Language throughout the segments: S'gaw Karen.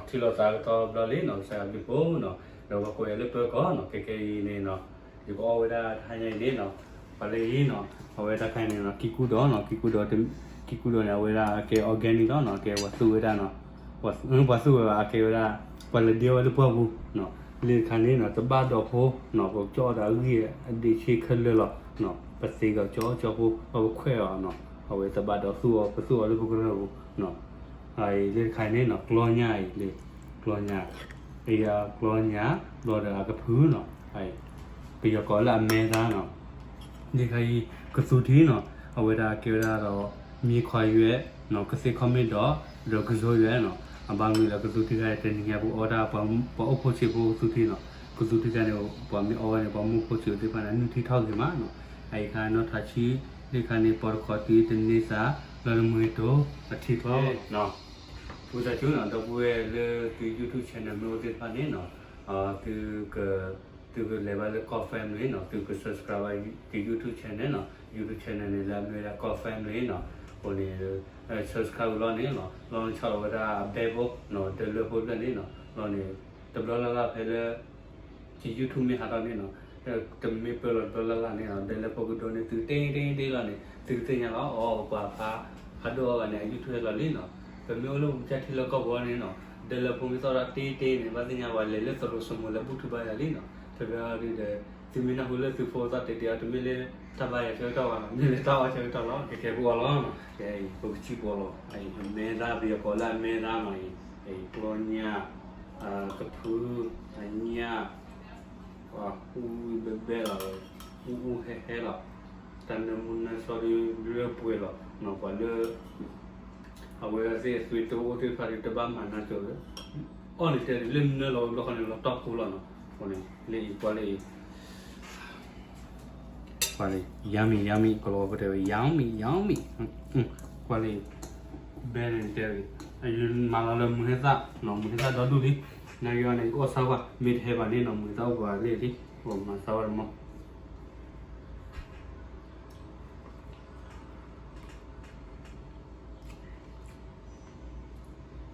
ထံၣ်လိာ်သးကတီၢ်ဘျီလံနီၤ ကစၢ်ယွၤဘျုးဖှိၣ်နီၤ, ဒီးပှၤကိးယၤလၢပၢၤကီၢ်နီၤ ခဲကဲအံၤန့ၣ်နီၤ, ယကအီၣ်ဝဲဒၣ်တဟါညါအံၤန့ၣ်နီၤ, ပှၤလၢအံၤနီၤ အဝဲတၢ်ခါန့ၣ်နီၤ ကံကူဒီးနီၤ ကံကူဒီး ကံကူဒီးန့ၣ် အဝဲဒၣ်အကဲ organic လီၤနီၤ, ကဲပှၤသူဝဲဒၣ်နီၤ, ပှၤသူဝဲဘၣ်အကဲဝဲဒၣ် ပှၤလဲၤဒ့ဝဲလၢပှၢ်ပူၤနီၤ, လၢတခါန့ၣ်နီၤ တဘၣ်ဒီးဖိနီၤ ပကၠီၣ်ဒီးအဂံၢ်အဒ့းဆ့ခဲလၢာ်လီၤနီၤ, ပသ့ကီးကၠီကၠီဖိ ပှၤပခွဲးအီၤနီၤ, အဝဲတဘၣ်ဒီးသူအီၤ ပသူအီၤလၢပကရၢၢ်ပူၤနီၤ, လၢတခါန့ၣ်နီၤ ကျီညၣ်အံၤလံ, ကျီညၣ်, အံၤအကျီညၣ် ဘျီဒီးအကဖုနီၤ, ပယီၤကိးလၢအမဲသားနီၤ, လၢတခါအံၤ ကသူထံနီၤ အဝဲဒၣ်ကဲဝဲဒၣ်ဒီး မြေခွါရွက်နီၤ ကသ့ၣ်ခီၣ်မ့ၢ်ဒီး ဒီးကစိယွဲနီၤ, အဘၣ်မနုၤလၢကသူထံခါအံၤ တနံၤညါပကအီၣ်တၢ် ပှၤအိၣ်ဖှိၣ်ဆံးဖိကသူထံနီၤ, ကသူထံခါန့ၣ် ပှၤမ့ၢ်အီၣ်ဝဲန့ၣ် ပှၤမုၢ်ဖိဆံးဖိသ့ၣ်တဖၣ်န့ၣ် နုၢ်ထံထီၣ်ဂ့ၤမးနီၤ, အအံၤခါနီၢ်ထးဆံ လၢတခါန့ၣ် ပိာ်တခီးတုၤတန့ၢ်သး လၢနမ့ၢ်တိၤ အထံၣ်ကျီနီၤ, ဝံသးစူၤနီၤ ဒီပုၢ်ဝဲၢ်လၢသု YouTube channel မ့ၢ်အိၣ်သ့ၣ်တဖၣ်န့ၣ်နီၤ, သုက သုကလဲၤဘၣ်လၢ ကီၢ် family နီၤ, သုက subscribe ဘၣ်သု YouTube channel နီၤ, YouTube channel န့ၣ် လၢအမ့ၢ်ဝဲဒၣ် ကီၢ် family နီၤ, အဃိန့ၣ် subscribe လီၤန့ၣ်နီၤ, လီၤန့ၣ်ဆီၣ်လီၤဝဲဒၣ်အ bell ဖိနီၤ, ဒၢလၢဖိဖျၢၣ်န့ၣ်နီၤ, လီၤန့ၣ် တဘျီလၢ်လၢ်ဖဲလၢ ယ YouTube မ့ၢ်ဟးထီၣ်န့ၣ်နီၤ, တမ့ၢ်ပၢလီၤတဘျီလၢ်လၢ်န့ၣ်နီၤ, ဒၢလၢဖိကဒိန့ၢ်သု တ့တ့တ့လီၤန့ၣ် သုကသ့ၣ်ညါလီၤ, အိ ပှၤဖး ဖးဒိၣ်အီၤဂၤန့ၣ် အ YouTube ဟဲလီၤလံနီၤ, ပမ့ၢ်အိၣ်လၢပကစၢ်ထံလၢကီၢ်ပူၤန့ၣ်နီၤ, ဒၢလၢဖိမ့ၢ်သီၣ်ထီၣ်တ့တ့န့ၣ် ဘၣ်သ့ၣ်ညါပှၤလဲၤလၢသရိာ်စမိၤလၢဘူၣ်ထုဘါယၤလံနီၤ, တဘျီဒုဒီး သုမ့ၢ်နၢ်ဟူလၢသုဖိသီၣ်တ့တ့အီၤ တမ့ၢ်လၢတၢ်ဘါယွၤဆၢကတီၢ်ဘၣ်နီၤ, မ့ၢ်လၢတၢ်အီၣ်ဆၢကတီၢ်လီၤ, ကကဲပအီၣ်လီၤနီၤ, ကဲအံၤ ပကစံၣ်ပအီၣ်လီၤ, အမဲသား ပယီၤကိးလၢအမဲသားနီၤအံၤ, ကျီညၣ်, ကဖု, အညၣ်, ပှၤအူအူဘဲဘဲလီၤ, အူအူဟဲဟဲလီၤ, တၢ်နၢမူနၢဆှီဒုးလွဲပှဲၤလီၤနီၤ, ပှၤလၢ အဝဲသ့ၣ်အသွံၣ်တအိၣ်သ့ၣ်တဖၣ်ဒီး တဘၣ်မၤနၢ်ကၠိလၢ အီၣ်န့ၣ်တဲဒ်လၢနၢလီၤဝဲဘျီဃီန့ၣ် လီၤတီၢ်ကိလီၤနီၤ, အဃိန့ၣ် လၢအံၤကွၢ်လၢအံၤ ကွၢ်လၢ yummy yummy ကလီၤဝဲတဲဝဲ yummy yummy, ကွၢ်လၢအံၤ ဘဲန့ၣ်တဲဝဲ အယမၤလီၤလၢမုၢ်ဟဲသၣ်နီၤ, မုၢ်ဟဲသၣ်ဒီဒူၣ်လံ, နာ်က့အီၤန့ၣ် ကအီၣ်ဆါကွၢ် မ့ၢ်တဟဲဘၣ်န့ၣ်နီၤ မုၢ်ဟဲသၣ်အိၣ်ပှၤလံလံ, မၤဆါဝဲတမီ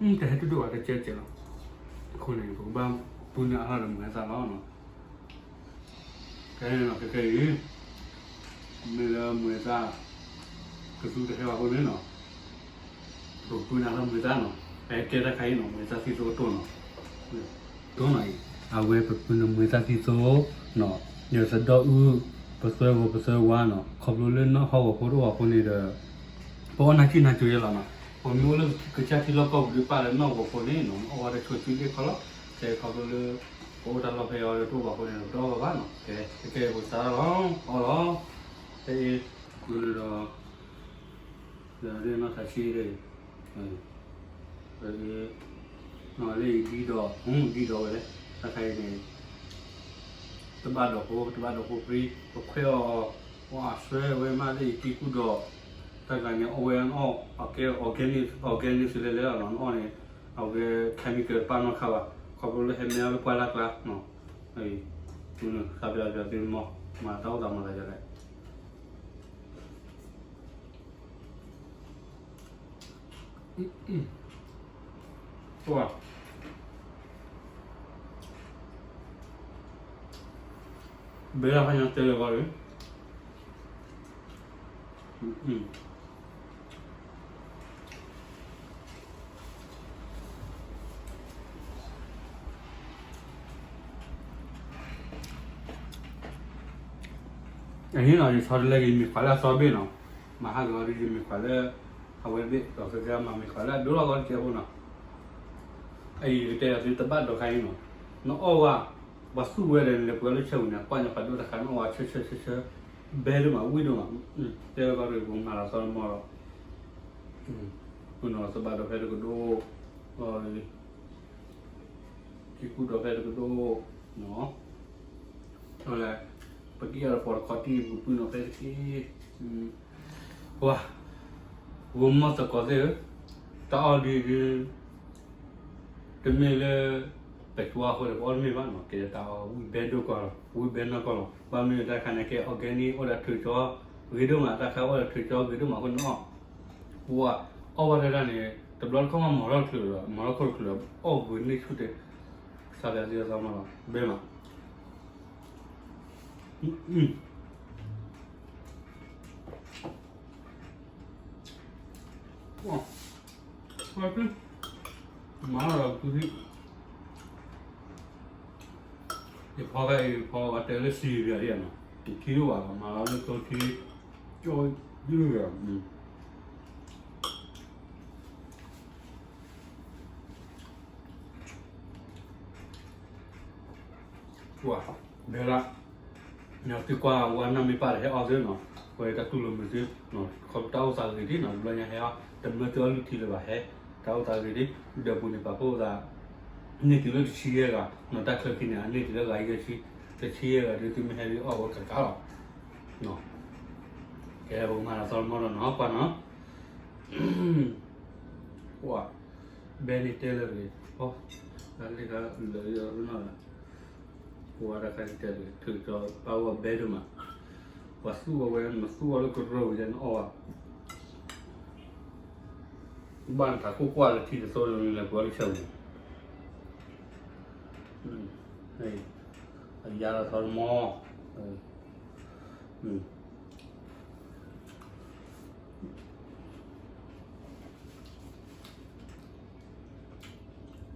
ၤ တဟဲတူၢ်တူၢ်ဘၣ်တကဲကဲလီၤ, အဃိန့ၣ် ပကဘၣ်ပုၢ်န့ၢ်အါထီၣ်ဒီးမုၢ်ဟဲသၣ်လီၤနီၤ, ခဲအံၤ မ့ၢ်လၢမုၢ်ဟဲသၣ် ကသူတဟဲဘၣ်အဃိန့ၣ်နီၤ ပကပုၢ်န့ၢ်အါထီၣ်မုၢ်ဟဲသၣ်နီၤ, အကဲတၢ်ခါအံၤနီၤ မုၢ်ဟဲသၣ်သံၣ်သိအတိၢ်နီၤ, တိၢ်နီၤအံၤ အဝဲပပုၢ်န့ၢ်မုၢ်ဟဲသၣ်သံၣ်သိနီၤ, ယသဒီအုၣ် ပသၢဂီၤပသၢဝါနီၤ, ခီဖျိလၢနီၢ်ဟီၣ်ဂီၤဖိတအိၣ်ဘၣ်အဃိန့ၣ်ဒီး ပအီၣ်နၢ်ကံၣ်နၢ်ကၠိယဲလီၤနီၤ, ပမ့ၢ်အိၣ်လၢကစၢ်ထံလီၢ်ကီၢ်ပူၤဒုးပာ်လၢနီၢ်ဂီၤဖိန့ၣ်နီၤ အီၣ်ဝဲတဆိးစုလ့ၣ်ခီလီၤ, ကဲခီဖျိလၢ ပအိၣ်တၢ်လီၢ်ဖဲအံၤအီၤဒီးတအိၣ်ဘၣ်အဃိန့ၣ် ပတအီၣ်ဘၣ်ဘၣ်နီၤ, ကဲ ကဲကဲပကစးထီၣ်လီၤ အီၣ်လီၤ, ဖဲအံၤ ဃုာ်န့ၣ်ဒီး ဒီးနီၢ်ထးဆံဒီး လၢအံၤဒံဒီး ဒံဒီးဝဲလဲၣ် တၢ်ခါအံၤန့ၣ် တဘၣ်ဒီးဖိ တဘၣ်ဒီးဖိပြံ ပခွဲးအီၤ ပှၤအဆွဲဝဲမးလၢအံၤကံၢ်ကူၣ်ဒီး တၢ်ဂၤန့ၣ် အီၣ်ဝဲအီၣ် အကဲ organic organic စ့လဲၣ်လဲၣ်လီၤနီၤ အီၣ်န့ၣ် အဝဲ chemical ပာ်နီၣ်ခါဘၣ် ခီဖျိလၢဟဲမဲအီၤလၢပှၢ်လၢ်ကျါနီၤ အံၤ စးပၠးပၠးသုမီၤ မၤတၢ်အိၣ်သးမၤသးယၤလဲၣ် ပှၤ ဘဲဒၣ်ဖးညါတဲလၢၤဘၣ်လၢ အဟံၣ်နီၤ ယဆီတလဲက့ၤ ယမ့ၢ်ခွးလၢအသီဘ့ၣ်နီၤ, မၤဟးဂီၤဒီး ယမ့ၢ်ခွးလၢ အဝဲဘ့ၣ် ဒီးကကဲမၤမ့ၢ်ခွးလၢအဒိလီၤဂီၤတကဲဖိနီၤ, အအံၤကတဲယၤသုတဘၣ်ဒိးခါအံၤနီၤ, နအီၣ်ဝဲ ပှၤသူၣ်ဝဲဒီး နလဲၤပှ့ၤအီၤလၢဆၢပူၤန့ၣ် ကွၢ်ညါပှၤဒိၣ်တခါ နအီၣ်ဝဲဆၢဆၢဆၢဆၢ ဘဲဒိၣ်မး ဝံၣ်ဒိၣ်မး, တဲဝဲကီးဒီး ပမၤလီၤသီတမီၤလီၤ, ပနီၤသဘၣ်ဒိးဖဲတကဒိၣ်, ကံၢ်ကူၣ်ဒီးဖဲတကဒိၣ်, လၢ ပက့ၤအီၤဒီးပိာ်တခီတံၢ် ပကပုၢ်နီၤဖဲတက့ၢ်, ပှၤ ဂိၤမီၢ်သကိးသ့ၣ်ဧၢ, တၢ်အီၣ်ဒ်ဒ် တမ့ၢ်လၢ ပဲၤကွၢ်အဃိဒီး ပအီၣ်တမ့ၢ်ဘၣ်နီၤ, ကဲတၢ်အီၣ်ဝံၣ်ဘဲဒိၣ်ကီးလီၤ, ဝံၣ်ဘဲနီၢ်ကီၢ်လီၤ, ဘၣ်မနုၤတၢ်ခါန့ၣ်ကဲ organic အိၣ်ဒီးထုးကၠီ ဂ့ၤဒိၣ်မး, တၢ်ခါအိၣ်ဒီးထုးကၠီဂ့ၤဒိၣ်မးအဃိန့ၣ်အီၣ်, ပှၤ အီၣ်ဘၣ်တၢ်ဒၣ်န့ၣ် တဘျီတခီၣ်မး မၤထီၣ်တချုးဒီး မၤထီၣ်ခိၣ်တချုးဒီး အီၣ်ဘှံးန့ၢ်ဆူၣ်တဲ, စးပၠးသံအသီမးလီၤ ဘဲမး, မၤဒီး ယဖီဖဲအံၤ ဖီဝဲတဲလၢစံယံၤယၤနီၤ, ယခံဒိၣ်ဘၣ်လီၤ မၤလီၤလၢသိခံ, ကၠီယုၢ်ယၤ, ပှၤ, ဘဲလၢ, သုကွၢ်ဝဲနၢ်မ့ၢ်ပၢ်ဒီးဟဲအီၣ်သ့နီၤ, ဝဲတၢ်တူၢ်လိာ်မုာ်သု, ခီဖျိတၢ်အိၣ်သးဂ့ၤဒံးနီၤ တဘျီညါဟဲအီၣ် တမၢသုအီၣ်လုၢ်ထံလၢၤဘၣ်ဟဲ, တၢ်အိၣ်သးဂ့ၤဒံး, ဒီးပူၤန့ၣ်ပာ်ဖှိၣ်သး န့ၢ်တုၤလၢတဆံယဲၢ်ဂၤနီၤ တၢ်ချၢခံန့ၣ် အန့ၢ်တုၤလၢဂၤယဲၢ်ဆံ, တဆံယဲၢ်ဂၤဒုး သုမ့ၢ်ဟဲဒုးအီၣ်ဝဲကကါလီၤ, ကဲပကမၤလီၤသီတမီဒီးနီၤ ကွၢ်နီၤ, ပှၤ, ဘဲန့ၣ်တဲလၢတဂ့ၤ, တၢ်လၢတၢ်လၢနီၤ, ပှၤတၢ်ခါန့ၣ်တဲတဂ့ၤ ထုးကၠီပာ်ဝဲဘဲဒိၣ်မး, ပှၤသူၣ်အီၣ်ဝဲ နသူၣ်အီၣ်လၢကရၢၢ်ဝဲဒၣ်နအီၣ်ဘၣ် ဘၣ်နထးခိၣ်ကွၢ်လၢထံတသိလၢနလဲၤပှၤလၢဆၢပူၤ, အယါလီၤသီတမ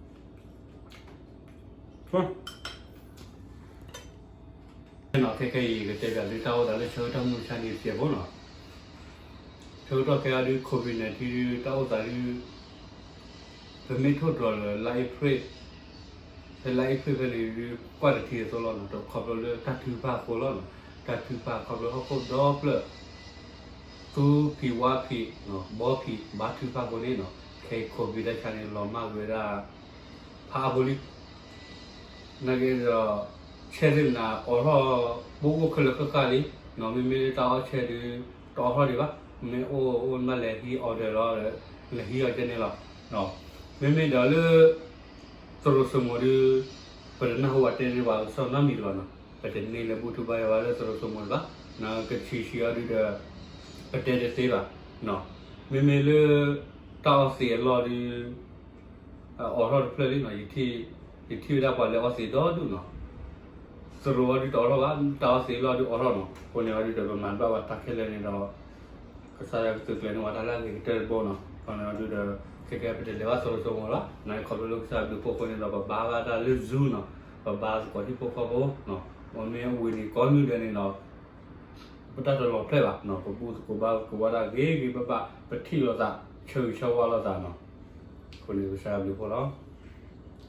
ီ, ခဲခဲအံၤ ယကတဲဘၣ်လၢတၢ်အိၣ်သးလၢဆၢကတီၢ်မုၢ်မဆါန့ၣ်တစဲးဖိနီၤ, ဆၢကတီၢ်ခဲအံၤဒုး COVID nineteen ဒုး တၢ်အိၣ်သးဒုး ပမ့ၢ်ထိၣ်တြီၤလၢ လါအ့ဖြ့ၣ်, ဖဲလါအ့ဖြ့ၣ်ဖဲန့ၣ်ဒုး ကွၢ်တထံၣ်အသိးလီၤနီၤ, ခီဖျိလၢတၢ်ထုကဖၣ်အဃိလီၤနီၤ, တၢ်ထုကဖၣ်ခီဖျိဟီၣ်ခိၣ်ဒီဖျၢၣ် သူဖံးဝါဖံး, ဘီဖံးဘါထုကဖၣ်အဃိန့ၣ်နီၤ, ခဲအံၤ COVID တၢ်ဆါန့ၣ် လီၤမၢ်ကွံာ်ဝဲဒၣ် ဖးအါဖိလံ နာ်က့ဒီး ဆဲးသ့ၣ်နၤအိးထီၣ် ပအိၣ်ခဲလၢာ်ဃၣ်ဃၣ်လံ, မ့မ့ၢ်လၢတၢ်အီၣ်ဆဲးဒုး တအိးထီၣ်ဒံးဘၣ်, မ့ၢ်အိၣ်အိၣ်မးလဲၤဟံး order လီၤ, လဲၤဟံးအီၤကဲန့ၣ်လီၤ, မ့မ့ၢ်ဒီးလၢ သရိာ်စိမိၤဒုး ပတနၢ်ဟူဘၣ်တဲန့ၢ်ဘၣ်ကစီၣ်နီတမံၤလၢၤဘၣ်နီၤ, ပတန့ၢ်လၢဘူၣ်ထူဘါယွၤဘၣ်လၢသရိာ်စိမိၤလၢၤဘၣ်, ကဆံးဆံးအီၤဒုးဒီး ပတဲတသ့ဘၣ်, မ့မ့ၢ်လၢ တၢ်အီၣ်သ့အလီၢ်ဒုး အိးထီၣ်တဖျၢၣ်လံနီၤ, ယထံၣ်ဝဲဒၣ်ပှၤလဲၤအီၣ်သ့ဒီဒူၣ်နီၤ, သရိာ်အီၤဒုးတအိးထီၣ်ဘၣ်, တၢ်အီၣ်သ့အလီၢ်ဒုးအိးထီၣ်နီၤ, အဃိန့ၣ်အီၤဒုးဒီး ပမၤတဘၣ်ဝဲတၢ်ခဲလၢာ်န့ၣ်ဒီး ကစၢ်ယွၤကသုးကျဲၤန့ၢ်ဝဲတၢ်လၢအဂ့ၤကတၢၢ်တဘိနီၤ, အဃိန့ၣ်အီၤဒုးဒီး ခဲကဲပတလဲၤဘၣ်သရိာ်စိမိၤလီၤ, နာ်က့ခီဖျိလၢကစၢ်ယွၤဘျုးဖှိၣ်အဃိန့ၣ်ဒီး ပဘါဘၣ်တၢ်လၢ Zoom နီၤ, ပဘါသကိးဟံၣ်ဖိဃီဖိ, ပမ့ၢ်ဝံၤန့ၣ်ကိးနွံဒဲးန့ၣ်ဒီး ပတၢ်တလီၤဖျဲၣ်ဘၣ်, ပဘူၣ်သကိးဘါသကိးဝဲဒၣ်ဂ့ၤဂ့ၤဘၣ်ဘၣ်, ပထံၣ်လိာ်သး ဆၢဂ့ၤဆၢဝါလိာ်သးနီၤ, အဃိန့ၣ်ကစၢ်ယွၤဘျုး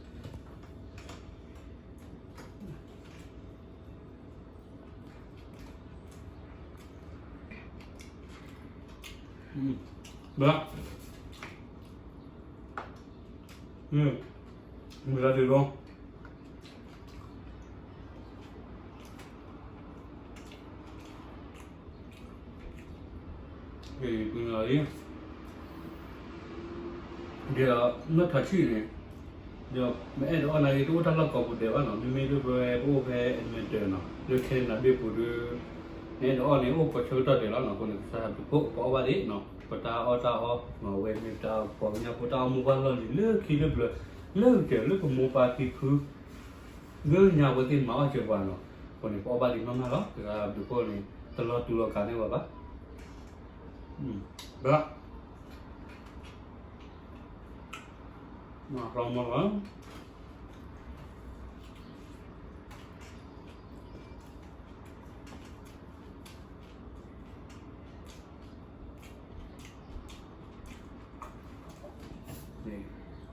ဖှိၣ်လီၤ. ဘၣ်, မ့ၢ်ဒၣ်ဒ်လီၤ, ဒီးနီၢ်ထးဆံၣ်န့ၣ်, ဒီးမ့ၢ်အဲၣ်ဒိးအီၣ်နာ်က့ တအိၣ်တၢ်လီၢ်ကိးပူၤဒဲးဘၣ်နီၤ, မ့မ့ၢ်ဒ်ပဝဲပအိၣ်ဖဲ Edmonton နီၤ, လၢ Canada ဘ့ၣ်ပူၤဒုး, မ့ၢ်အဲၣ်ဒိးအီၣ်န့ၣ် အိၣ်ကိးဆၢကတီၢ်ဒဲးလီၤနီၤ, အဃိန့ၣ် ကစၢ်ယွၤဘျုးဖှိၣ် ပအီၣ်ဘၣ်ဒံးနီၤ, ပတၢ်အီၣ်တၢ်အီ, အဝဲမ့ၢ်ပတၢ်ပှၤကညီဖိတၢ်အီၣ်မူဘၣ်လီၢ်လံၤလၢခံလၢပျၢၤ, လၢကစၢၢ်လၢပမိၢ်ပၢ်ဖံဖု လၢညါပှဲၤသ့ၣ်မၤအီၣ်စၢၤပှၤနီၤ, အဃိန့ၣ် ပအီၣ်ဘၣ်ဒံးမးမးလီၤ, ကစၢ်ယွၤဘျုးဖှိၣ်န့ၣ် တလီၤတူာ်လီၤကာ်န့ၢ်ပှၤဘၣ်, ဘၣ်, မၤရီမၤလီၤ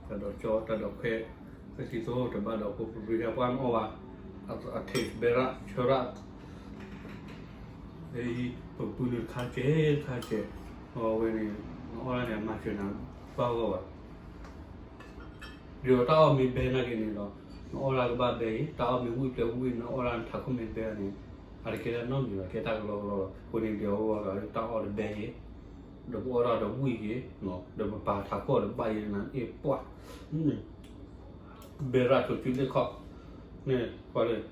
တၢ်ဒိးကၠီ တၢ်ဒိးခွဲး, ပစံးသိတဘၣ်ဒီး ပပှ့ၤပှ့ၤတၢ်ပှၢ်မ့ၢ်အီၣ်ဘၣ်, အ taste ဘဲရၣ် ဆၢရၣ်, ပပုၢ်န့ၣ်တခါကဲတခါကဲ, အဝဲန့ၣ် နအီၣ်ဒၣ်န့ၣ် အမၤစၢၤနၤဘၣ်ဂီၢ်ဘၣ် ဒီးတၢ်အီၣ်မ့ၢ်ဘဲနာ်က့န့ၣ်ဒီး နအီၣ်ဒၣ်ကဘၣ်ဘဲအံၤ, တၢ်အီၣ်မ့ၢ်ဝံၣ်ပျဲၢ်ဝံၣ် နအီၣ်ဒၣ်နထးခိၣ်မ့ၢ်ဘဲန့ၣ်, အတကဲဒၣ်နီတမံၤဘၣ်, ကဲတၢ်ကလီကလီလီၤ. အဃိန့ၣ်ဒီး အဝဲဂၤတၢ်အီၣ်တဘဲအံၤ, ဒီးပအီၣ်ဒၣ်ဒီးဝံၣ်က့ၤ, ဒီးပပာ်ထးခိၣ်ဒီးဘၣ်ယဲနၤအ့ၣ်ပှၢ်, ဘဲရၣ်ဆိးကၠူလ့ၣ်ခီၣ်န့ၣ်, ကွၢ်လၢ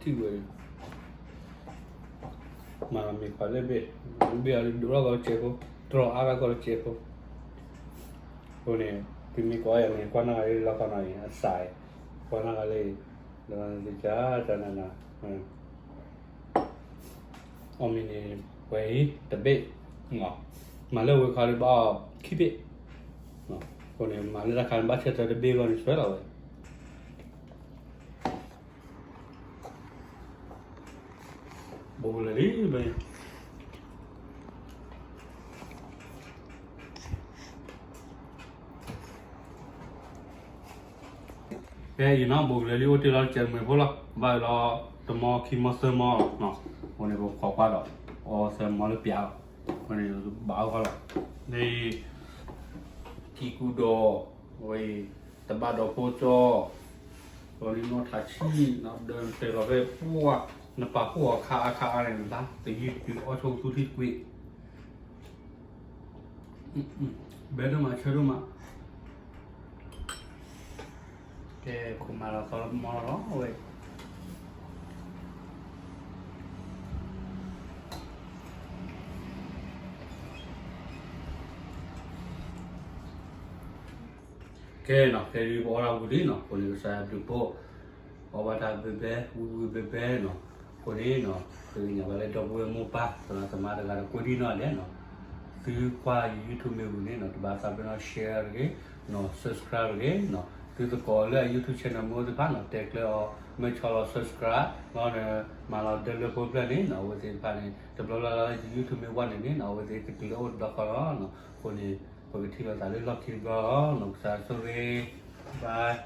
ထံၣ်ဝဲ, မၤမ့ၤခွါလၢဘ့ၣ်, ဘ့ၣ်အီၤဒိၣ်ထီၣ်ကီးတစဲးဖိ, တြီအါထီၣ်ကီးတစဲးဖိ, အဃိန့ၣ် သုမ့ၢ်ကွၢ်ယၤန့ၣ် ကွၢ်နၢ်ဂၤလၢလီၢ်ခီနီၤအံၤ အစးအံၤ, ကွၢ်နၢ်ဂၤလၢအံၤ, ဒီးသ့ၣ်ကၢ်တၢ်နၤနၤ အီၣ်မ့ၤန့ၣ် ပှဲၤအံၤတဘ့ၣ်, မၤလၢဝဲခါဒ်ဘၣ်အီၤခံဘ့ၣ်, အဃိန့ၣ် မၤလၢတၢ်ခါန့ၣ် ဘၣ်ဆၢထၢၣ်တဘ့ၣ်အဂီၢ်န့ၣ် ဆှၢလီၤဝဲ ဘူးကလၢာ်လံ, ဖဲအံၤနီၤ ဘူးကလၢာ်လံ အိၣ်တ့ၢ်လီၤတစဲးတမှဲၤဖိလီၤ, ဘၣ်လီၤတမီခံမီသၢမီလီၤ, အဃိန့ၣ် ပခိးကွၢ်ဒီး အီသၢမီလၢပျးလီၤ, အဃိန့ၣ် ဘၣ်အီၣ်ဃီလီၤ, လၢ ကံၢ်ကူဒီး ဝဲအံၤ တဘၣ်ဒီးဖိကၠီ, ဒီးန့ၣ်နီၢ်ထးဆံၣ် ဒီးတဲလီၤဖဲပှၢ် နပာ်ဖှိၣ်အီၤခါအါခါအါန့ၣ် နတၢ်သယုၢ်တုၤအီၣ်ဆိသူထံတကွံာ်, ဘဲဒိၣ်မးဆၢဒိၣ်မး, ကဲ ခိၣ်မၤလီၤသီလီၤမီလီၤဝဲ ကဲနီၤ ဖဲဒ်ပအီၣ်တၢ်ဝံၤလံနီၤ အဃိန့ၣ် ကစၢ်ယွၤဘျုးဖှိၣ်, အီၣ်ဘၣ်တၢ်ဘဲဘဲ ဝံၤဝံၤဘဲဘဲနီၤ, အဃိန့ၣ်နီၤ ပသ့ၣ်ညါဘၣ်လၢဒီပုၢ်ဝဲၢ်မိၢ်ပၢ် သရၣ်သမါတဂၤဒီး ကိးဒံနီၢ်ဒဲးနီၤ, သုကွၢ် YouTube မ့ၢ်ဝံၤန့ၣ်နီၤ တဘၣ်သးပ့ၤနီၣ် share တဂ့ၤနီၤ subscribe တဂ့ၤနီၤ, သုသကိးလၢအ YouTube channel မ့ၢ်အိၣ်သ့ၣ်တဖၣ်နီၤ တဲကျၢအီၤ မ့ၢ်ဆီလီၤ subscribe လီၤန့ၣ် မၤလီၤဒၢလၢဖိတဖျၢၣ်န့ၣ်နီၤ အဝဲသ့ၣ်တဖၣ်န့ၣ် တဘျီလၢ်လၢ်လၢ YouTube မ့ၢ်ဝဲန့ၣ်န့ၣ်နီၤ အဝဲသ့ၣ်ကတုၤလၢအိၣ်တဘျီဃီလီၤနီၤ, အဃိန့ၣ် ပကထံၣ်လိာ်သးလၢလီၢ်ခံတဘျီလီၤနီၤ ကစၢ်ဆိၣ်ဂ့ၤ, bye.